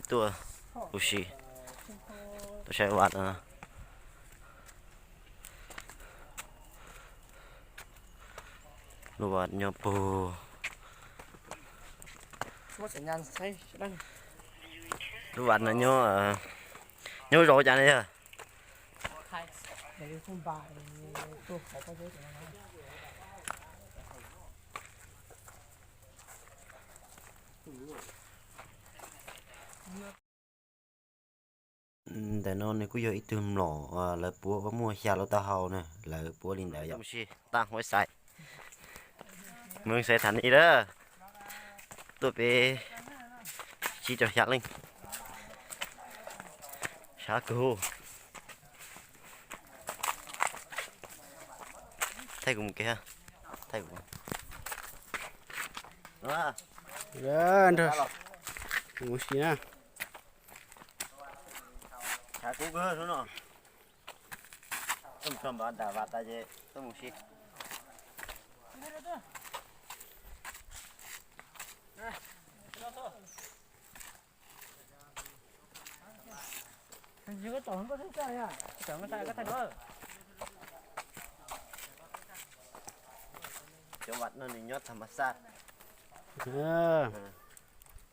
Tuaj ua si, tuaj saib vaj no. Lub vaj nyob puag, lub vaj no nyob, nyob zov cas ne yog. Ntawm no nws kuj yog ib tug mlom, lawv puab muaj xya lub taub hau na, lawv puab li ntawd yom. Mus si, tag huab xais, mus xaiv tham ni lawm, tuaj peb tsib rau xya leej, sab kawg. Thaij kuv mus kev, thaij kuv. Nrog mus si na. Tshav kub kawg hnub no. Tuaj mus txog npam nram vas tas ces tuaj mus si. Cov vaj no nws nyob tham ma xaj, tham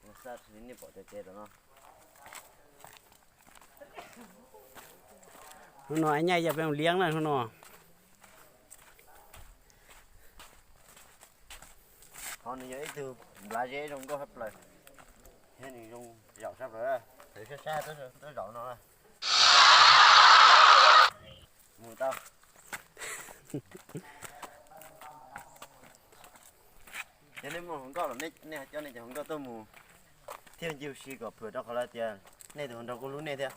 ma xaj li nej pom cov tsev tom no. Hnub no nyaj yog peb mus liab na hnub no. Qhov nws yog ib tug nplav zeb zoo nkauj sab plaws, thiab nws zoo zaum sab plaws, sab sab tuaj zaum no. Mus tau. Yog nej muaj hluas nkauj los nej coj nej cov hluas nkauj tuaj mus thiaj ncig ua si kom pluag rau qhov lawv tias nej tus hluas nraug kuj hlub nej thiab.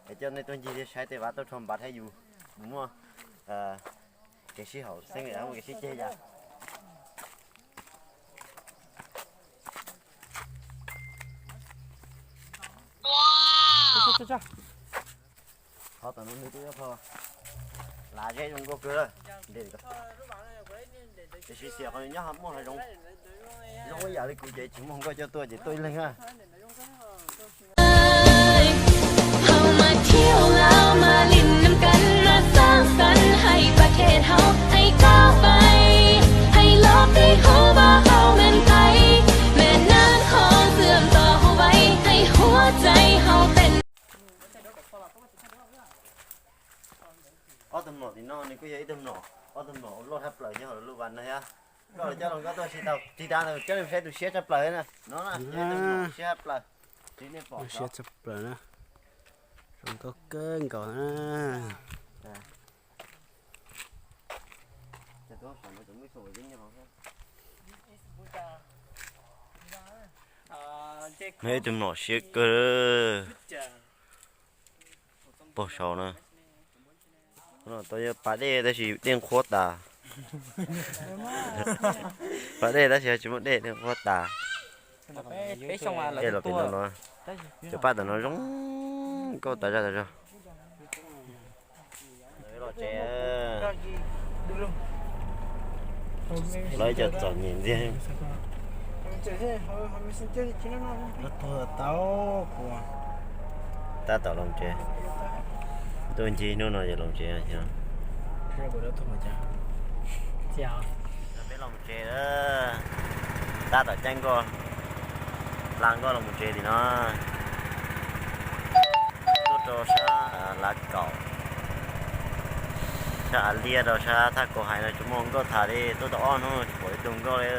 Es coj nej tuaj ncig thiab saib tej vaj tuaj rho npav thiab yus mus muaj kev sib haum xeeb, muaj kev sib ceg yam. Qhov tom no nws kuj yog qhov lav zeb zoo nkauj kawg. Tiam sis xyov qhov nws nyob muaj hav zoov, zoo ib yam li kuv ces tsis muaj hluas nkauj coj tuaj ces tuaj ib leeg na. Ob tug mlom tim no nws kuj yog ib tug mlom, ob tug mlom loj tshaj plaws nyob hauv lub vaj no thiab. Koj los coj hluas nkauj tuaj si tau tsis tas ntawd coj nej saib tus siab tshaj plaws na. No na, siab tshaj plaws. Siab tshaj plaws na. Zoo nkauj kawg nkaus na. Ib tug mlom siab kawg. Pog saud na. Tau yog pas dej tab sis dej nqhuab tas. Pas dej tab sis tsis muaj dej, dej nqhuab tas. Dej los pem no no. Cov paj tom no zoo nkauj tas zaj tas zog. Lawv cov txom nyem ntxiag. Tab tom los tsev. Tuaj ncig hnub no yog los tsev. Peb los tsev, tab tom caij nkoj, hla nkoj los tsev tim no. Tuaj rau sab Lav Kaum, sab Av Liab rau sab thaj Kaus Hais no tsis muaj nkauj tham li, tuaj tau ob hnub tsis pom ib tug nkauj li.